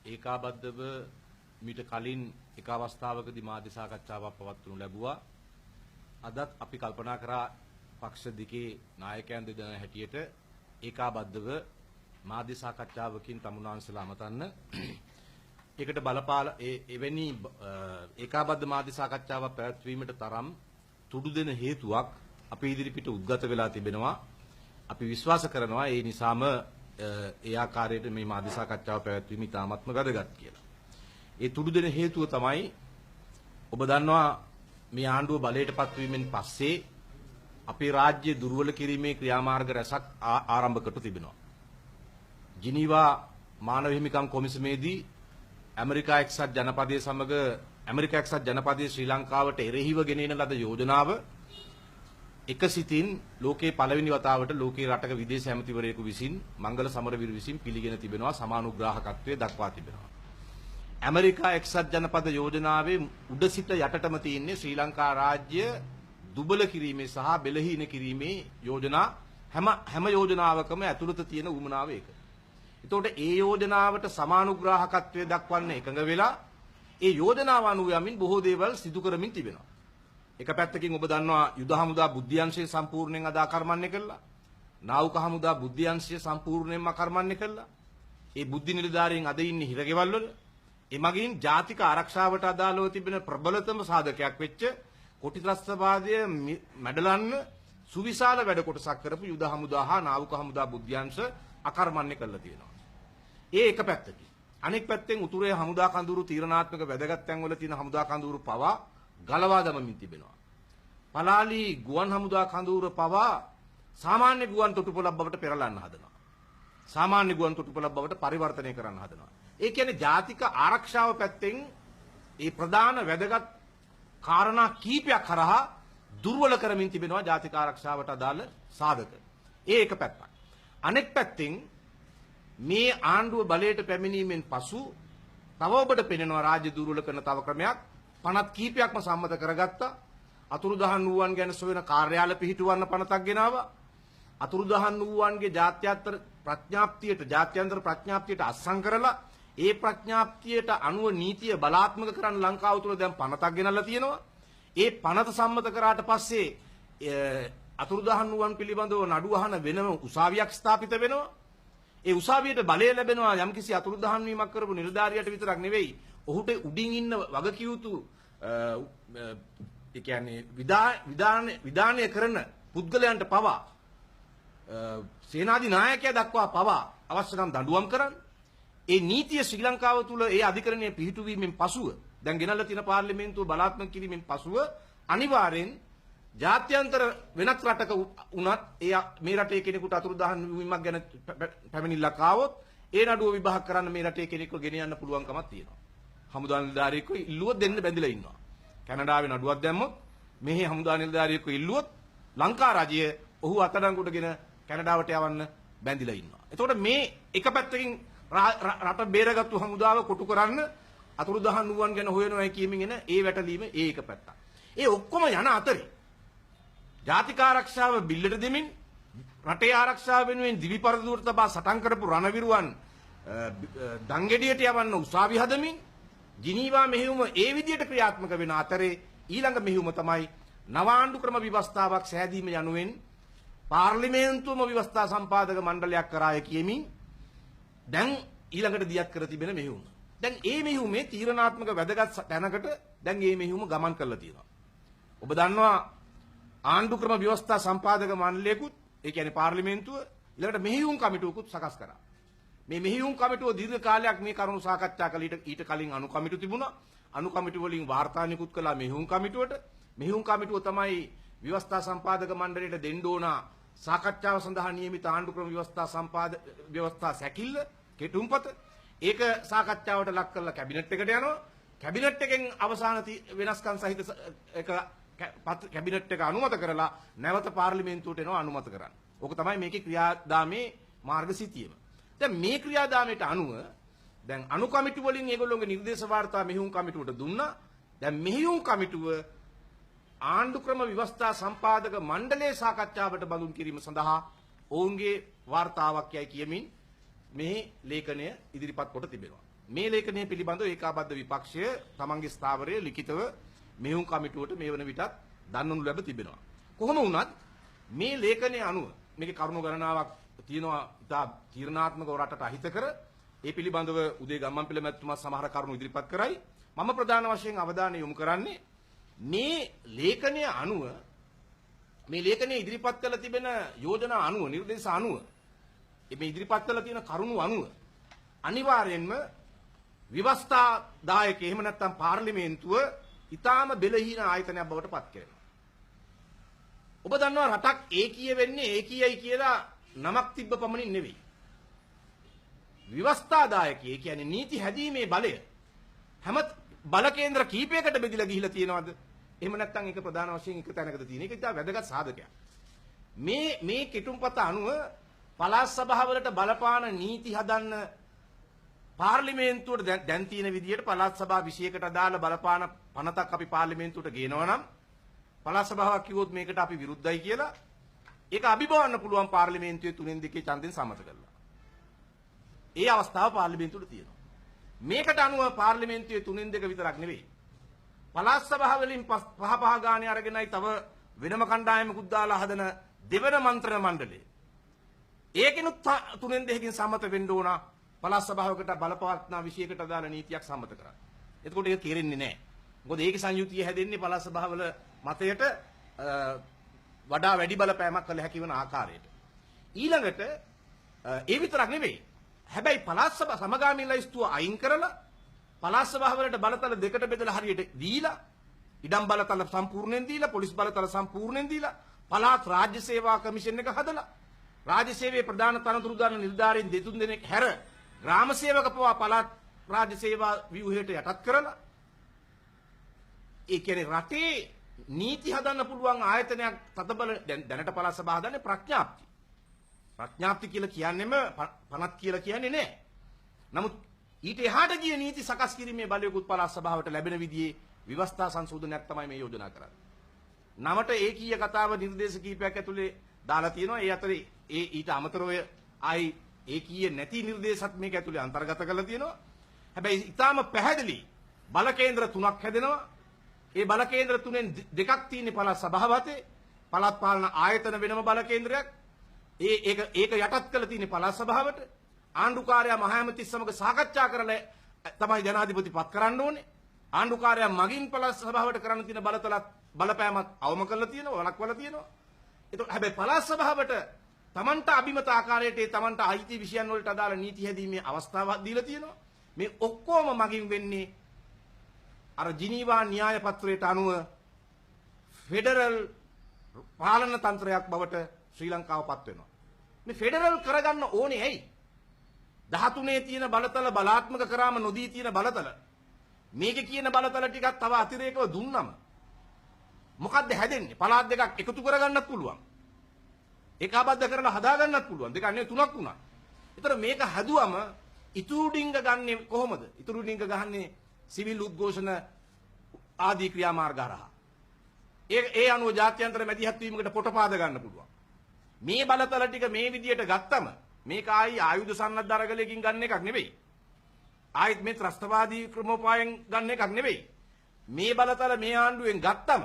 ඒකාබද්ධව මීට කලින් එක අවස්ථාවකදී මාධ්‍ය සාකච්ඡාවක් පවත්වනු ලැබුවා. අදත් අපි කල්පනා කරා පක්ෂ දෙකේ නායකයන් දෙදෙනා හැටියට ඒකාබද්ධව මාධ්‍ය සාකච්ඡාවකින් තමුන්වහන්සේලා අමතන්න. ඒකට බලපාල එවැනි ඒකාබද්ධ මාධ්‍ය සාකච්ඡාවක් පැවැත්වීමට තරම් තුඩු දෙන හේතුවක් අපේ ඉදිරිපිට උද්ගත වෙලා තිබෙනවා. අපි විශ්වාස කරනවා ඒ නිසාම ඒ ආකාරයට මේ මාධ්‍ය සාකච්ඡාව පැවැත්වීම ඉතාමත්ම වැදගත් කියලා. ඒ තුඩු දෙන හේතුව තමයි ඔබ දන්නවා මේ ආණ්ඩුව බලයට පත්වීමෙන් පස්සේ අපේ රාජ්‍ය දුර්වල කිරීමේ ක්‍රියාමාර්ග රැසක් ආරම්භ කොට තිබෙනවා. ජිනීවා මානව හිමිකම් කොමිසමේදී ඇමරිකා එක්සත් ජනපදයේ සමග ඇමරිකා එක්සත් ජනපදයේ ශ්‍රී ලංකාවට එරෙහිව ගෙන එන ලද යෝජනාව එක සිතින් ලෝකයේ පළවෙනි වතාවට ලෝකයේ රටක විදේශ ඇමතිවරයෙකු විසින් මංගල සමරවීර විසින් පිළිගෙන තිබෙනවා, සමානුග්‍රාහකත්වයේ දක්වා තිබෙනවා. ඇමරිකා එක්සත් ජනපද යෝජනාවේ උඩ සිට යටටම තියෙන්නේ ශ්‍රී ලංකා රාජ්‍ය දුබල කිරීමේ සහ බෙලහීන කිරීමේ යෝජනා. හැම යෝජනාවකම ඇතුළත තියෙන උවමනාව ඒක. එතකොට ඒ යෝජනාවට සමානුග්‍රාහකත්වය දක්වන්න එකඟ වෙලා ඒ යෝජනාව අනුව යමින් බොහෝ දේවල් සිදු කරමින් තිබෙනවා. එක පැත්තකින් ඔබ දන්නවා යුද හමුදා බුද්ධි අංශය සම්පූර්ණයෙන් අද අකර්මණ්‍ය කළා. නාවික හමුදා බුද්ධි අංශය සම්පූර්ණයෙන්ම අකර්මණ්‍ය කළා. ඒ බුද්ධි නිලධාරීන් අද ඉන්නේ හිරගෙවල් වල. එමගින් ජාතික ආරක්ෂාවට අදාළව තිබෙන ප්‍රබලතම සාධකයක් වෙච්ච කොටි ත්‍රස්තවාදය මැඩලන්න සුවිශාල වැඩ කොටසක් කරපු යුද හමුදා හා නාවික හමුදා බුද්ධි අංශ අකර්මණ්‍ය කරලා තියෙනවා. ඒ එක පැත්තකින්. අනෙක් පැත්තෙන් උතුරේ හමුදා කඳවුරු තීරණාත්මක වැදගත් තැන්වල තියෙන හමුදා කඳවුරු පවා ගලවා දමමින් තිබෙනවා. පලාලි ගුවන් හමුදා කඳවුර පවා සාමාන්‍ය ගුවන් තොටුපළක් බවට පෙරලන්න හදනවා. සාමාන්‍ය ගුවන් තොටුපළක් බවට පරිවර්තනය කරන්න හදනවා. ඒ කියන්නේ ජාතික ආරක්ෂාව පැත්තෙන් ඒ ප්‍රධාන වැදගත් කාරණා කීපයක් හරහා දුර්වල කරමින් තිබෙනවා ජාතික ආරක්ෂාවට අදාළ සාධක. ඒ එක පැත්තක්. අනෙක් පැත්තෙන් මේ ආණ්ඩුව බලයට පැමිණීමෙන් පසු තව ඔබට පෙනෙනවා රාජ්‍ය දුර්වල කරන තව ක්‍රමයක්. පනත් කීපයක්ම සම්මත කරගත්තා. අතුරුදහන් වූවන් ගැන සොයන කාර්යාල පිහිටුවන්න පනතක් ගෙනාවා. අතුරුදහන් වූවන්ගේ ජාත්‍යන්තර ප්‍රඥාප්තියට අත්සන් කරලා ඒ ප්‍රඥාප්තියට අනුව නීතිය බලාත්මක කරන්න ලංකාව තුළ දැන් පනතක් ගෙනල්ලා තියෙනවා. ඒ පනත සම්මත කරාට පස්සේ අතුරුදහන් වූවන් පිළිබඳව නඩු අහන වෙනම උසාවියක් ස්ථාපිත වෙනවා. ඒ උසාවියට බලය ලැබෙනවා යම්කිසි අතුරුදහන් වීමක් කරපු නිලධාරියට විතරක් නෙවෙයි, ඔහුට උඩින් ඉන්න වගකියුතු ඒ කියන්නේ විධානය කරන පුද්ගලයන්ට පවා සේනාධිනායකයා දක්වා පවා අවශ්‍ය නම් දඬුවම් කරන්න. ඒ නීතිය ශ්‍රී ලංකාව තුළ ඒ අධිකරණය පිහිටුවීමෙන් පසුව දැන් ගෙනල්ලා තියෙන පාර්ලිමේන්තුව බලාත්මක කිරීමෙන් පසුව අනිවාර්යෙන් ජාත්‍යන්තර වෙනත් රටක වුණත් ඒ මේ රටේ කෙනෙකුට අතුරුදහන් වීමක් ගැන පැමිණිල්ලක් ආවොත් ඒ නඩුව විභාග කරන්න මේ රටේ කෙනෙක්ව ගෙන යන්න පුළුවන්කමක් තියෙනවා. හමුදා නිලධාරියෙක්ව ඉල්ලුවොත් දෙන්න බැඳිලා ඉන්නවා. කැනඩාවේ නඩුවක් දැම්මොත් මෙහි හමුදා නිලධාරියෙක්ව ඉල්ලුවොත් ලංකා රජය ඔහු අත්අඩංගුවටගෙන කැනඩාවට යවන්න බැඳිලා ඉන්නවා. එතකොට මේ එක පැත්තකින් රට බේරගත්තු හමුදාව කොටු කරන්න අතුරුදහන් වූවන් ගැන හොයනවා කියමින් එන ඒ වැටලීම ඒ එක පැත්තක්. ඒ ඔක්කොම යන අතරේ ජාතික ආරක්ෂාව බිල්ලට දෙමින් රටේ ආරක්ෂාව වෙනුවෙන් දිවි පරදුවට තබා සටන් කරපු රණවිරුවන් දංගෙඩියට යවන්න උසාවි හදමින් ජිනීවා මෙහෙයුම ඒ විදියට ක්‍රියාත්මක වෙන අතරේ ඊළඟ මෙහෙයුම තමයි නව ආණ්ඩු ක්‍රම ව්‍යවස්ථාවක් සෑදීම යනුවෙන් පාර්ලිමේන්තුවම ව්‍යවස්ථා සම්පාදක මණ්ඩලයක් කරාය කියමින් දැන් ඊළඟට දියත් කර තිබෙන මෙහෙයුම. දැන් ඒ මෙහෙයුමේ තීරණාත්මක වැදගත් තැනකට දැන් මේ මෙහෙයුම ගමන් කරලා තියෙනවා. ඔබ දන්නවා ආණ්ඩු ක්‍රම ව්‍යවස්ථා සම්පාදක මණ්ඩලයකුත් ඒ කියන්නේ පාර්ලිමේන්තුව ඊළඟට මෙහෙයුම් කමිටුවකුත් සකස් කරා. මේ මෙහෙයුම් කමිටුව දීර්ඝ කාලයක් මේ කරුණු සාකච්ඡා කළ. ඊට කලින් අනු කමිටු තිබුණා. අනු කමිටු වලින් වාර්තා නිකුත් කළා මෙහෙයුම් කමිටුවට. මෙහෙයුම් කමිටුව තමයි ව්‍යවස්ථා සම්පාදක මණ්ඩලයට දෙන්න ඕන සාකච්ඡාව සඳහා නියමිත ආණ්ඩු ක්‍රම ව්‍යවස්ථා සම්පාද ව්‍යවස්ථා සැකිල්ල කෙටුම්පත. ඒක සාකච්ඡාවට ලක් කරලා කැබිනට් එකට යනවා. කැබිනට් එකෙන් අවසාන වෙනස්කම් සහිත එක කැබිනට් එක අනුමත කරලා නැවත පාර්ලිමේන්තුවට එනවා අනුමත කරන්න. ඕක තමයි මේකේ ක්‍රියාදාමේ මාර්ග සිතියම. දැන් මේ ක්‍රියාදාමයට අනුව දැන් අනු කමිටු වලින් ඒගොල්ලෝගේ නිර්දේශ වාර්තා මෙහෙයුම් කමිටුවට දුන්නා. දැන් මෙහෙයුම් කමිටුව ආණ්ඩු ක්‍රම ව්‍යවස්ථා සම්පාදක මණ්ඩලයේ සාකච්ඡාවට බඳුන් කිරීම සඳහා ඔවුන්ගේ වාර්තාවක් යයි කියමින් මේ ලේඛනය ඉදිරිපත් කොට තිබෙනවා. මේ ලේඛනය පිළිබඳව ඒකාබද්ධ විපක්ෂය තමන්ගේ ස්ථාවරය ලිඛිතව මෙහෙයුම් කමිටුවට මේ වන විටත් දන්වනු ලැබ තිබෙනවා. කොහොම වුණත් මේ ලේඛනය අනුව මේකේ කරුණු ගණනාවක් තියෙනවා ඉතා තීරණාත්මකව රටට අහිතකර. ඒ පිළිබඳව උදේ ගම්මන්පිල මැතිතුමා සමහර කරුණු ඉදිරිපත් කරයි. මම ප්‍රධාන වශයෙන් අවධානය යොමු කරන්නේ මේ ලේඛනය අනුව මේ ලේඛනය ඉදිරිපත් කළ තිබෙන යෝජනා අනුව, නිර්දේශ අනුව, මේ ඉදිරිපත් කළ තියෙන කරුණු අනුව අනිවාර්යෙන්ම ව්‍යවස්ථාදායක එහෙම නැත්නම් පාර්ලිමේන්තුව ඊටාම බෙලහීන ආයතනයක් බවට පත් කරනවා. ඔබ දන්නවා රටක් ඒකීය වෙන්නේ ඒකීයයි කියලා නමක් තිබ්බ පමණින් නෙවෙයි. ව්‍යවස්ථාදායකය, ඒ කියන්නේ නීති හැදීමේ බලය හැම බල කේන්ද්‍ර කීපයකට බෙදිලා ගිහිලා තියෙනවද? එහෙම නැත්නම් ඒක ප්‍රධාන වශයෙන් එක තැනකද තියෙන? ඒක ඉතා වැදගත් සාධකයක්. මේ මේ කෙටුම්පත අනුව පළාත් සභාවලට බලපාන නීති හදන්න පාර්ලිමේන්තුවට දැන් තියෙන විදිහට පළාත් සභා 21කට අදාළ බලපාන පනතක් අපි පාර්ලිමේන්තුවට ගේනවා නම් පළාත් සභාවක් කිව්වොත් මේකට අපි විරුද්ධයි කියලා ඒක අභිබවන්න පුළුවන් පාර්ලිමේන්තුවේ 3/2 ඡන්දෙන් සම්මත කරලා. ඒ අවස්ථාව පාර්ලිමේන්තුවට තියෙනවා. මේකට අනුව පාර්ලිමේන්තුවේ 3/2 විතරක් නෙවෙයි, පළාත් සභාව වලින් පහ පහ ගානේ අරගෙනයි තව වෙනම කණ්ඩායමකුත් දාලා හදන දෙවන මන්ත්‍රණ මණ්ඩලය. ඒකිනුත් 3/2කින් සම්මත වෙන්න ඕන පළාත් සභාවකට බලපවත්නා විෂයකට අදාළ නීතියක් සම්මත කරන්න. එතකොට ඒක තේරෙන්නේ නැහැ. මොකද ඒකේ සංයුතිය හැදෙන්නේ පළාත් සභාවල මතයට වඩා වැඩි බලපෑමක් කළ හැකි වන ආකාරයට. ඊළඟට ඒ විතරක් නෙවෙයි. හැබැයි පළාත් සභා සමගාමී ලැයිස්තුව අයින් කරලා පළාත් සභාවලට බලතල දෙකට බෙදලා හරියට දීලා, ඉඩම් බලතල සම්පූර්ණයෙන් දීලා, පොලිස් බලතල සම්පූර්ණයෙන් දීලා, පළාත් රාජ්‍ය සේවා කමිෂන් එක හදලා, රාජ්‍ය සේවයේ ප්‍රධාන තනතුරු දරන නිලධාරීන් 2-3 දෙනෙක් හැර ග්‍රාම සේවක පවා පළාත් රාජ්‍ය සේවා ව්‍යුහයට යටත් කරලා, ඒ කියන්නේ රටේ නීති හදන්න පුළුවන් ආයතනයක් තදබල දැනට පළාත් සභාව හදන්නේ ප්‍රඥාප්ති. ප්‍රඥාප්ති කියලා කියන්නේම පනත් කියලා කියන්නේ නෑ. නමුත් ඊට එහාට ගිය නීති සකස් කිරීමේ බලයකුත් පළාත් සභාවට ලැබෙන විදිහේ ව්‍යවස්ථා සංශෝධනයක් තමයි මේ යෝජනා කරන්නේ. නමට ඒකීය කතාව නිර්දේශ කීපයක් ඇතුලේ දාලා තියෙනවා. ඒ අතරේ ඒ ඊට අමතරව ආයි ඒකීය නැති නිර්දේශත් මේක ඇතුලේ අන්තර්ගත කරලා තියෙනවා. හැබැයි ඊටාම පැහැදිලි බල කේන්ද්‍ර තුනක් හැදෙනවා. ඒ බල කේන්ද්‍ර තුනෙන් දෙකක් තියෙන්නේ පළාත් සභාව අතේ. පළාත් පාලන ආයතන වෙනම බල කේන්ද්‍රයක්. ඒ ඒක ඒක යටත් කරලා තියෙන්නේ පළාත් සභාවට. ආණ්ඩුකාරයා මහ ඇමති සමග සාකච්ඡා කරලා තමයි ජනාධිපති පත් කරන්න ඕනේ. ආණ්ඩුකාරයා මගින් පළාත් සභාවට කරන්න තියෙන බලතලත් බලපෑමත් අවම කරලා තියෙනවා, වළක්වලා තියෙනවා. ඒතකොට හැබැයි පළාත් සභාවට තමන්ට අභිමත ආකාරයට ඒ තමන්ට අයිති විෂයන් වලට අදාළ නීති හැදීමේ අවස්ථාවක් දීලා තියෙනවා. මේ ඔක්කොම මගින් වෙන්නේ අර ජිනීවා න්‍යාය පත්‍රයට අනුව ෆෙඩරල් පාලන තන්ත්‍රයක් බවට ශ්‍රී ලංකාව පත් වෙනවා. මේ ෆෙඩරල් කරගන්න ඕනේ ඇයි? 13 තියෙන බලතල බලාත්මක කරාම නොදී තියෙන බලතල මේකේ කියන බලතල ටිකක් තව අතිරේකව දුන්නම මොකද්ද හැදෙන්නේ? පළාත් දෙකක් එකතු කරගන්නත් පුළුවන්. ඒකාබද්ධ කරලා හදාගන්නත් පුළුවන්. දෙකක් නෙවෙයි තුනක් වුණා. ඒතර මේක හැදුවම ඉතුරු ඩිංග ගන්නෙ කොහොමද? ඉතුරු ඩිංග ගහන්නේ සිවිල් උද්ඝෝෂණ ආදී ක්‍රියාමාර්ග හරහා. ඒ අනුව ජාත්‍යන්තර මැදිහත් වීමකට පොටපාද ගන්න පුළුවන්. මේ බලතල ටික මේ විදියට ගත්තම මේක ආයි ආයුධ සන්නද්ධ අරගලයකින් ගන්න එකක් නෙවෙයි. ආයිත් මේ ත්‍රස්තවාදී ක්‍රමෝපායෙන් ගන්න එකක් නෙවෙයි. මේ බලතල මේ ආණ්ඩුවෙන් ගත්තම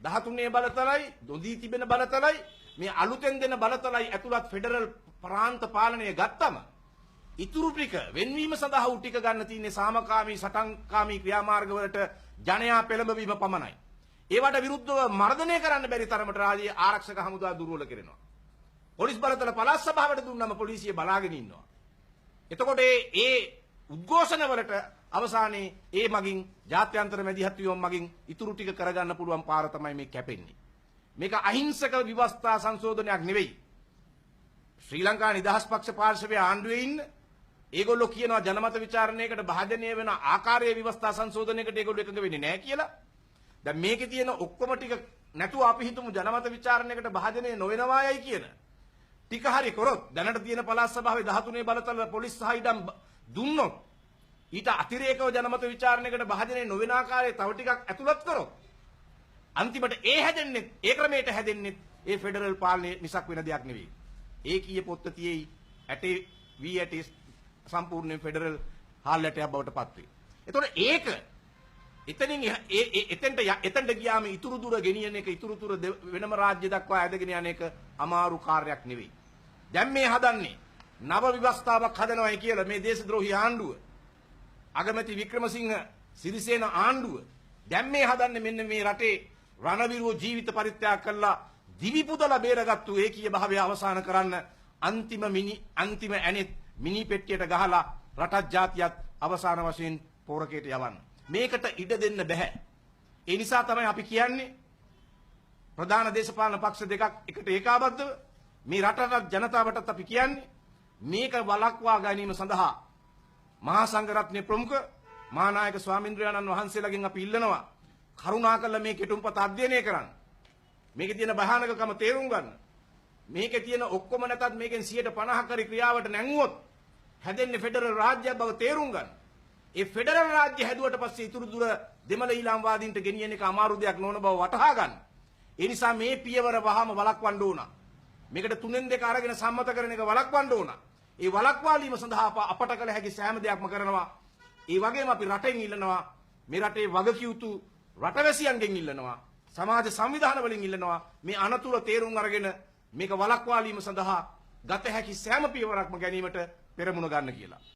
13 බලතලයි, දොඳී තිබෙන බලතලයි, මේ අලුතෙන් දෙන බලතලයි ඇතුළත් ෆෙඩරල් ප්‍රාන්ත පාලනය ගත්තම ඉතුරු ටික වෙන්වීම සඳහා උ ටික ගන්න තියෙන්නේ සාමකාමී සටන්කාමී ක්‍රියාමාර්ග වලට ජනයා පෙළඹවීම පමණයි. ඒවට විරුද්ධව මර්ධනය කරන්න බැරි තරමට රාජ්‍ය ආරක්ෂක හමුදා දුර්වල කරනවා. පොලිස් බලතල පළාත් සභාවට දුන්නම පොලිසිය බලාගෙන ඉන්නවා. එතකොට ඒ උද්ඝෝෂණ වලට අවසානයේ ඒ මගින් ජාත්‍යන්තර මැදිහත් වීම මගින් ඉතුරු ටික කරගන්න පුළුවන් පාර තමයි මේ කැපෙන්නේ. මේක අහිංසක ව්‍යවස්ථා සංශෝධනයක් නෙවෙයි. ශ්‍රී ලංකා නිදහස් පක්ෂ පාර්ශවයේ ආණ්ඩුවේ ඉන්න ඒගොල්ලෝ කියනවා ජනමත විචාරණයකට භාජනය වෙන ආකාරයේ ව්‍යවස්ථා සංශෝධනයකට ඒගොල්ලෝ එකඟ වෙන්නේ නැහැ කියලා. දැන් මේකේ තියෙන ඔක්කොම ටික නැතුව අපි හිතමු ජනමත විචාරණයකට භාජනය නොවෙනවා යයි කියන ටික හරි කරොත් දැනට තියෙන පළාත් සභාවේ 13 බලතල පොලිස් සහ ඉඩම් දුන්නොත් ඊට අතිරේකව ජනමත විචාරණයකට භාජනය නොවන ආකාරයේ තව ටිකක් ඇතුළත් කරොත් අන්තිමට ඒ හැදෙන්නේ ඒ ක්‍රමයට හැදෙන්නේ ඒ ෆෙඩරල් පාලනය මිසක් වෙන දෙයක් නෙවෙයි. ඒකීය පොත්ත තියෙයි ඇටේ වී ඇටේ සම්පූර්ණයෙන් ෆෙඩරල් හාල් ඇටයක් බවට පත් වෙයි. එතකොට ඒක එතනින් ඒ එතෙන්ට ගියාම ඉතුරු දුර ගෙනියන එක, ඉතුරු දුර වෙනම රාජ්‍ය දක්වා ඇදගෙන යන එක අමාරු කාර්යයක් නෙවෙයි. දැන් මේ හදන්නේ නව ව්‍යවස්ථාවක් හදනවයි කියලා මේ දේශද්‍රෝහී ආණ්ඩුව, අගමැති වික්‍රමසිංහ සිරිසේන ආණ්ඩුව දැන් මේ හදන්නේ මෙන්න මේ රටේ රණවිරුව ජීවිත පරිත්‍යාග කරලා දිවි පුදලා බේරගත්තු ඒකීය භාවය අවසන් කරන්න අන්තිම ඇනෙත් මිනි පෙට්ටියට ගහලා රටත් ජාතියත් අවසාන වශයෙන් පෝරකයට යවන්න. මේකට ඉඩ දෙන්න බෑ. ඒ නිසා තමයි අපි කියන්නේ ප්‍රධාන දේශපාලන පක්ෂ දෙකක් එකට ඒකාබද්ධව මේ රටටත් ජනතාවටත් අපි කියන්නේ මේක වළක්වා ගැනීම සඳහා මහා සංඝරත්නයේ ප්‍රමුඛ මහානායක ස්වාමීන්ද්‍රයාණන් වහන්සේලාගෙන් අපි ඉල්ලනවා කරුණාකරලා මේ කෙටුම්පත අධ්‍යයනය කරන්න. මේකේ තියෙන භයානකකම තේරුම් ගන්න. මේකේ තියෙන ඔක්කොම නැතත් මේකෙන් 50% හරි ක්‍රියාවට නැංගුවොත් හැදෙන්නේ ෆෙඩරල් රාජ්‍යයක් බව තේරුම් ගන්න. ඒ ෆෙඩරල් රාජ්‍ය හැදුවට පස්සේ ඉතුරු දුර දෙමළ ඊළාම්වාදීන්ට ගෙනියන එක අමාරු දෙයක් නොවන බව වටහා ගන්න. ඒ නිසා මේ පියවර වහාම වළක්වන්න ඕන. මේකට 2/3 අරගෙන සම්මත කරන එක වළක්වන්න ඕන. ඒ වළක්වාලීම සඳහා අපට කළ හැකි සෑම දෙයක්ම කරනවා. ඒ වගේම අපි රටෙන් ඉල්ලනවා, මේ රටේ වගකියුතු රටවැසියන්ගෙන් ඉල්ලනවා, සමාජ සංවිධාන වලින් ඉල්ලනවා මේ අනතුර තේරුම් අරගෙන මේක වළක්වාලීම සඳහා ගත හැකි සෑම පියවරක්ම ගැනීමට පෙරමුණ ගන්න කියලා.